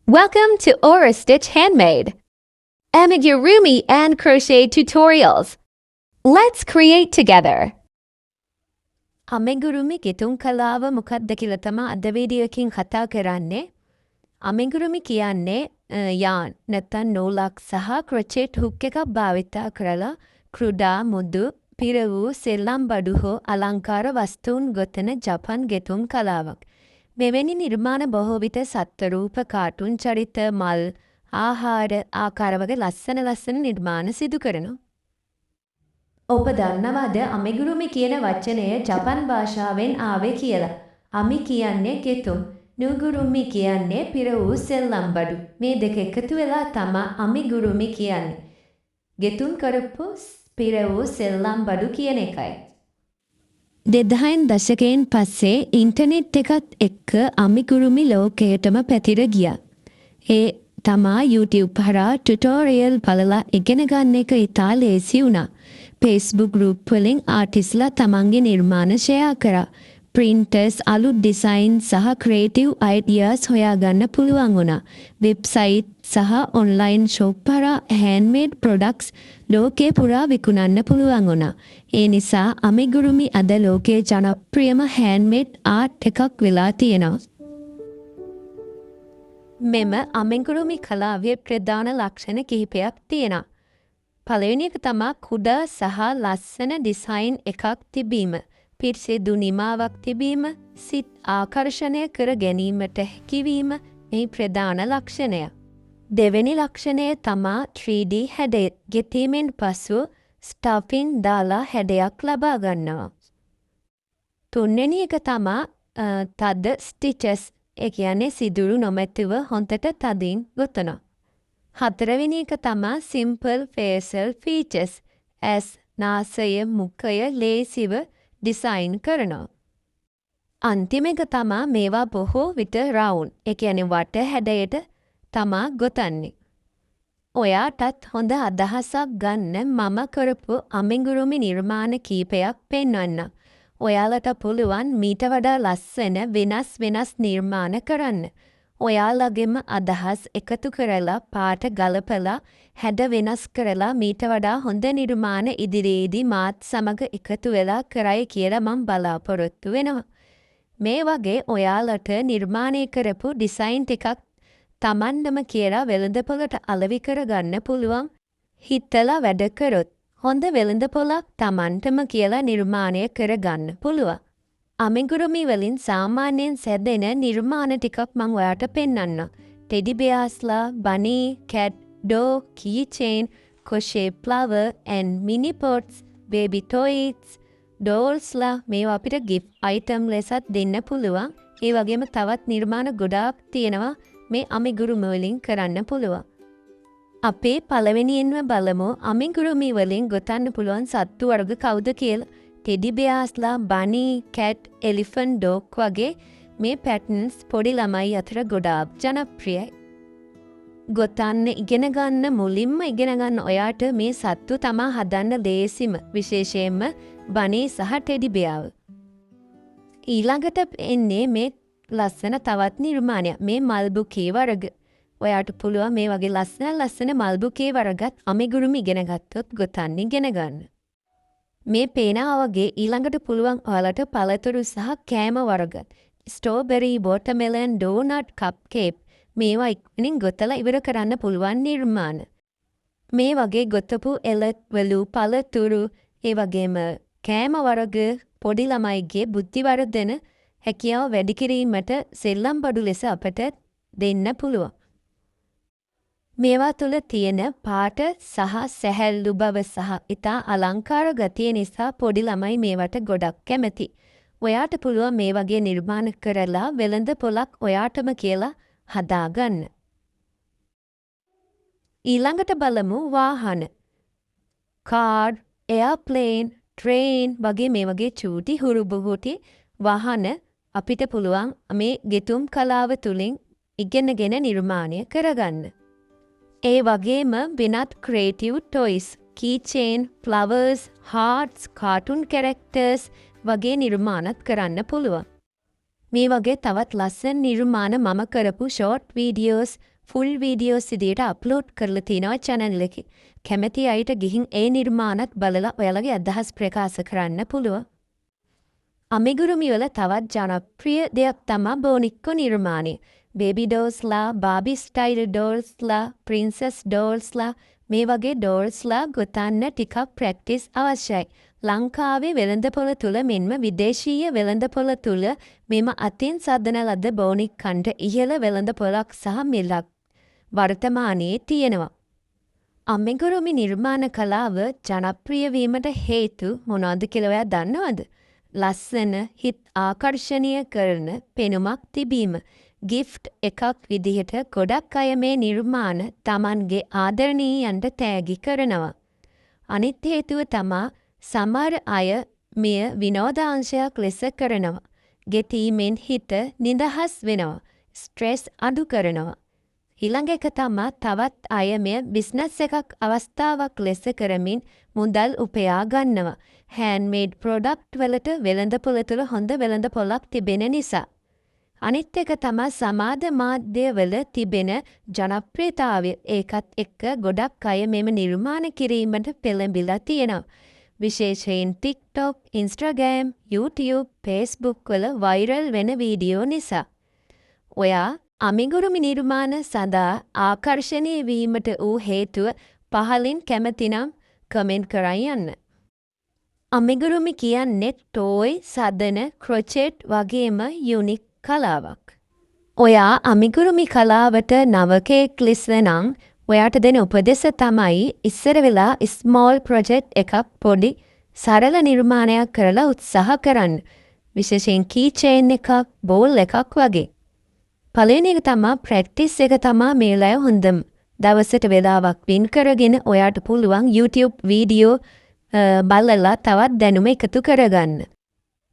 Welcome to Aura Stitch Handmade, Amigurumi and Crochet Tutorials. Let's create together. අමිගුරුමි ගෙතුම් කලාව මොකක්ද කියලා තමා අද වීඩියෝ එකකින් කතා කරන්නේ. අමිගුරුමි කියන්නේ යාන් නැත්තම් නූලක් සහ ක්‍රොචේට් හුක් එකක් භාවිතා කරලා කුඩා, මුදු, පිර වූ සෙල්ලම් බඩු හෝ අලංකාර වස්තූන් ගොතන ජපන් ගෙතුම් කලාවක්. මෙවැනි නිර්මාණ බොහෝ විට සත්ව රූප, කාටුන් චරිත, මල්, ආහාර ආකාර වගේ ලස්සන ලස්සන නිර්මාණ සිදු කරනවා. ඔබ දන්නවද අමිගුරුමි කියන වචනය ජපන් භාෂාවෙන් ආවේ කියලා? අමි කියන්නේ ගෙතුම්. නුගුරුමි කියන්නේ පිර වූ සෙල්ලම් බඩු. මේ දෙක එකතු වෙලා තමා අමිගුරුමි කියන්නේ. ගෙතුම් කරපු පිර වූ සෙල්ලම් බඩු කියන එකයි. 2000 දශකයෙන් පස්සේ ඉන්ටර්නෙට් එකත් එක්ක අමිගුරුමි ලෝකයටම පැතිර ගියා. ඒ තමා YouTube හරහා ටියුටෝරියල් බලලා ඉගෙන ගන්න එක ඉතා ලේසි වුණා. Facebook group වලින් ආටිස්ලා තමන්ගේ නිර්මාණ ෂෙයා කරා. පින්ටරෙස්ට් අලුත් ඩිසයින් සහ ක්‍රියේටිව් අයිඩියාස් හොයාගන්න පුළුවන් වුණා. වෙබ්සයිට් සහ ඔන්ලයින් ෂොප් හරහා හෑන්ඩ්මේඩ් ප්‍රොඩක්ට්ස් ලෝකේ පුරා විකුණන්න පුළුවන් වුණා. ඒ නිසා අමිගුරුමි අද ලෝකයේ ජනප්‍රියම හෑන්ඩ්මේඩ් ආර්ට් එකක් වෙලා තියෙනවා. මෙම අමිගුරුමි කලාවේ ප්‍රධාන ලක්ෂණ කිහිපයක් තියෙනවා. පළවෙනි එක තමා කුඩා සහ ලස්සන ඩිසයින් එකක් තිබීම. පිරිසිදු නිමාවක් තිබීම, සිත් ආකර්ෂණය කර ගැනීමට හැකිවීම මෙහි ප්‍රධාන ලක්ෂණය. දෙවෙනි ලක්ෂණය තමා 3D හැඩය. ගෙතීමෙන් පසු ස්ටෆින් දාලා හැඩයක් ලබා ගන්නවා. තුන්වෙනි එක තමා තද ස්ටිචස්. ඒ කියන්නේ සිදුරු නොමැතිව හොඳට තදින් ගොතනවා. හතරවෙනි එක තමා සිම්පල් ෆේෂල් ෆීචර්ස්. ඇස්, නාසය, මුඛය ලේසිව ඩිසයින් කරනවා. අන්තිම එක තමා මේවා බොහෝ විට රවුන්ඩ්. ඒ කියන්නේ වට හැඩයට තමා ගොතන්නේ. ඔයාටත් හොඳ අදහසක් ගන්න මම කරපු අමිගුරුමි නිර්මාණ කීපයක් පෙන්වන්නම්. ඔයාලට පුළුවන් මීට වඩා ලස්සන වෙනස් වෙනස් නිර්මාණ කරන්න. ඔයාලගෙම අදහස් එකතු කරලා, පාට ගලපලා, හැඩ වෙනස් කරලා මීට වඩා හොඳ නිර්මාණ ඉදිරියේදී මාත් සමග එකතු වෙලා කරයි කියලා මං බලාපොරොත්තු වෙනවා. මේ වගේ ඔයාලට නිර්මාණය කරපු ඩිසයින් ටිකක් තමන්ටම කියලා වෙළඳපොළට අලෙවි කරගන්න පුළුවන්. හිතලා වැඩ කරොත් හොඳ වෙළඳපොළක් තමන්ටම කියලා නිර්මාණය කරගන්න පුළුවන්. අමිගුරුමි වලින් සාමාන්‍යයෙන් සැදෙන නිර්මාණ ටිකක් මං ඔයාට පෙන්වන්නම්. ටෙඩි බෙයාස්ලා, bunny, cat, dog, keychain, crochet flower and mini pots, baby toys, ඩෝල්ස්ලා මේවා අපිට ගිෆ්ට් අයිටම් ලෙසත් දෙන්න පුළුවන්. ඒ වගේම තවත් නිර්මාණ ගොඩාක් තියෙනවා මේ අමිගුරුමි වලින් කරන්න පුළුවන්. අපේ පළවෙනියෙන්ම බලමු අමිගුරුමි වලින් ගොතන්න පුළුවන් සත්තු වර්ග කවුද කියලා. ටෙඩි බෙයාස්ලා, බනි, කැට්, එලිෆන්ට්, ඩොග් වගේ මේ පැටර්න්ස් පොඩි ළමයි අතර ගොඩාක් ජනප්‍රියයි. ගොතන්න ඉගෙන ගන්න, මුලින්ම ඉගෙන ගන්න ඔයාට මේ සත්තු තමා හදන්න ලේසිම, විශේෂයෙන්ම බනි සහ ටෙඩි බෙයාව. ඊළඟට එන්නේ මේ ලස්සන තවත් නිර්මාණයක්. මේ මල් බුකේ වර්ග. ඔයාට පුළුවන් මේ වගේ ලස්සන ලස්සන මල් බුකේ වර්ගත් අමිගුරුමි ඉගෙන ගත්තොත් ගොතන්න ඉගෙන ගන්න. මේ පේනවා වගේ ඊළඟට පුළුවන් ඔයාලට පළතුරු සහ කෑම වර්ග. ස්ට්‍රෝබෙරි, වෝටර්මෙලන්, ඩෝනට්, කප් කේක් මේවා ඉක්මනින් ගොතලා ඉවර කරන්න පුළුවන් නිර්මාණ. මේ වගේ ගොතපු එළවලු, පළතුරු, ඒ වගේම කෑම වර්ග පොඩි ළමයිගේ බුද්ධි වර්ධන හැකියාව වැඩි කිරීමට සෙල්ලම් බඩු ලෙස අපට දෙන්න පුළුවන්. මේවා තුළ තියෙන පාට සහ සැහැල්ලු බව සහ ඉතා අලංකාර ගතිය නිසා පොඩි ළමයි මේවට ගොඩක් කැමති. ඔයාට පුළුවන් මේ වගේ නිර්මාණ කරලා වෙළඳ පොළක් ඔයාටම කියලා හදාගන්න. ඊළඟට බලමු වාහන. කාර්, එයාප්ලේන්, ට්‍රේන් වගේ මේ වගේ චූටි හුරුබුහුටි වාහන අපිට පුළුවන් මේ ගෙතුම් කලාව තුළින් ඉගෙනගෙන නිර්මාණය කරගන්න. ඒ වගේම වෙනත් ක්‍රියේටිව් ටොයිස්, කීචේන්, ෆ්ලවර්ස්, හාර්ට්ස්, කාටුන් කැරැක්ටර්ස් වගේ නිර්මාණත් කරන්න පුළුවන්. මේ වගේ තවත් ලස්සන නිර්මාණ මම කරපු ෂෝට් වීඩියෝස් ෆුල් වීඩියෝස් විදියට අප්ලෝඩ් කරලා තිනවා චැනල් එකේ. කැමති අයට ගිහින් ඒ නිර්මාණත් බලලා ඔයාලගේ අදහස් ප්‍රකාශ කරන්න පුළුවන්. අමිගුරුමි වල තවත් ජනප්‍රිය දෙයක් තමා බෝනික්කො නිර්මාණය. බේබි ඩෝල්ස්ලා, බාබි ස්ටයිල් ඩෝල්ස්ලා, ප්‍රින්සස් ඩෝල්ස්ලා මේ වගේ ඩෝල්ස්ලා ගොතන්න ටිකක් ප්‍රැක්ටිස් අවශ්‍යයි. ලංකාවේ වෙළඳපොළ තුළ මෙන්ම විදේශීය වෙළඳපොළ තුළ මෙම අතින් සදන ලද බෝනික්කන්ට ඉහළ වෙළඳපොළක් සහ මිලක් වර්තමානයේ තියෙනවා. අමිගුරුමි නිර්මාණ කලාව ජනප්‍රිය වීමට හේතු මොනවද කියලා ඔයා දන්නවද? ලස්සන, හිත් ආකර්ෂණීය කරන පෙනුමක් තිබීම. ගිෆ්ට් එකක් විදිහට ගොඩක් අය මේ නිර්මාණ තමන්ගේ ආදරණීයන්ට තෑගි කරනවා. අනිත් හේතුව තමා සමහර අය මෙය විනෝදාංශයක් ලෙස කරනවා. ගෙතීමෙන් හිත නිදහස් වෙනවා. ස්ට්‍රෙස් අඩු කරනවා. ඊළඟ එක තමා තවත් අය මෙය බිස්නස් එකක් අවස්ථාවක් ලෙස කරමින් මුදල් උපයා ගන්නවා. හෑන්ඩ්මේඩ් ප්‍රොඩක්ට් වලට වෙළඳපොළ තුළ හොඳ වෙළඳපොළක් තිබෙන නිසා. අනිත් එක තමා සමාජ මාධ්‍යවල තිබෙන ජනප්‍රියතාවය. ඒකත් එක්ක ගොඩක් අය මෙම නිර්මාණ කිරීමට පෙළඹිලා තියෙනවා. විශේෂයෙන් TikTok, Instagram, YouTube, Facebook වල වෛරල් වෙන වීඩියෝ නිසා. ඔයා අමිගුරුමි නිර්මාණ සඳහා ආකර්ෂණීය වීමට වූ හේතුව පහලින් කැමතිනම් කමෙන්ට් කරන් යන්න. අමිගුරුමි කියන්නේ ටෝයි, සදන, ක්‍රොචෙට් වගේම යුනික් කලාවක්. ඔයා අමිගුරුමි කලාවට නවකයෙක් ලෙස නම් ඔයාට දෙන උපදෙස තමයි ඉස්සර වෙලා ස්මෝල් ප්‍රොජෙක්ට් එකක්, පොඩි සරල නිර්මාණයක් කරලා උත්සාහ කරන්න. විශේෂයෙන් කී චේන් එකක්, බෝල් එකක් වගේ. පළවෙනි එක තමා ප්‍රැක්ටිස් එක තමා මේ වෙලාවේ හොඳම. දවසට වෙලාවක් වෙන් කරගෙන ඔයාට පුළුවන් YouTube video බලලා තවත් දැනුම එකතු කරගන්න.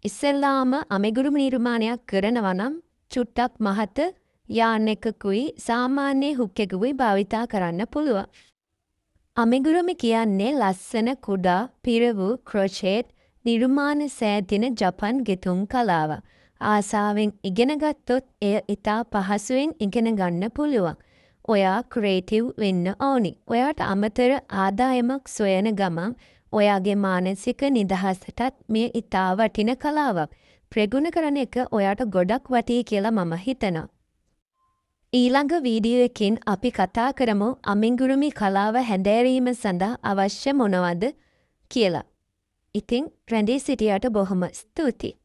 ඉස්සෙල්ලාම අමිගුරුමි නිර්මාණයක් කරනවා නම් චුට්ටක් මහත යාන් එකකුයි සාමාන්‍ය හුක් එකකුයි භාවිතා කරන්න පුළුවන්. අමිගුරුමි කියන්නේ ලස්සන කුඩා පිර වූ ක්‍රොචේට් නිර්මාණ සෑදෙන ජපන් ගෙතුම් කලාවක්. ආසාවෙන් ඉගෙන ගත්තොත් එය ඉතා පහසුවෙන් ඉගෙන ගන්න පුළුවන්. ඔයා ක්‍රියේටිව් වෙන්න ඕනි. ඔයාට අමතර ආදායමක් සොයන ගමන් ඔයාගේ මානසික නිදහසටත් මෙය ඉතා වටින කලාවක්. ප්‍රගුණ කරන එක ඔයාට ගොඩක් වටී කියලා මම හිතනවා. ඊළඟ වීඩියෝ එකකින් අපි කතා කරමු අමිගුරුමි කලාව හැඳෑරීම සඳහා අවශ්‍ය මොනවද කියලා. ඉතින් රැඳී සිටියට බොහොම ස්තුතියි.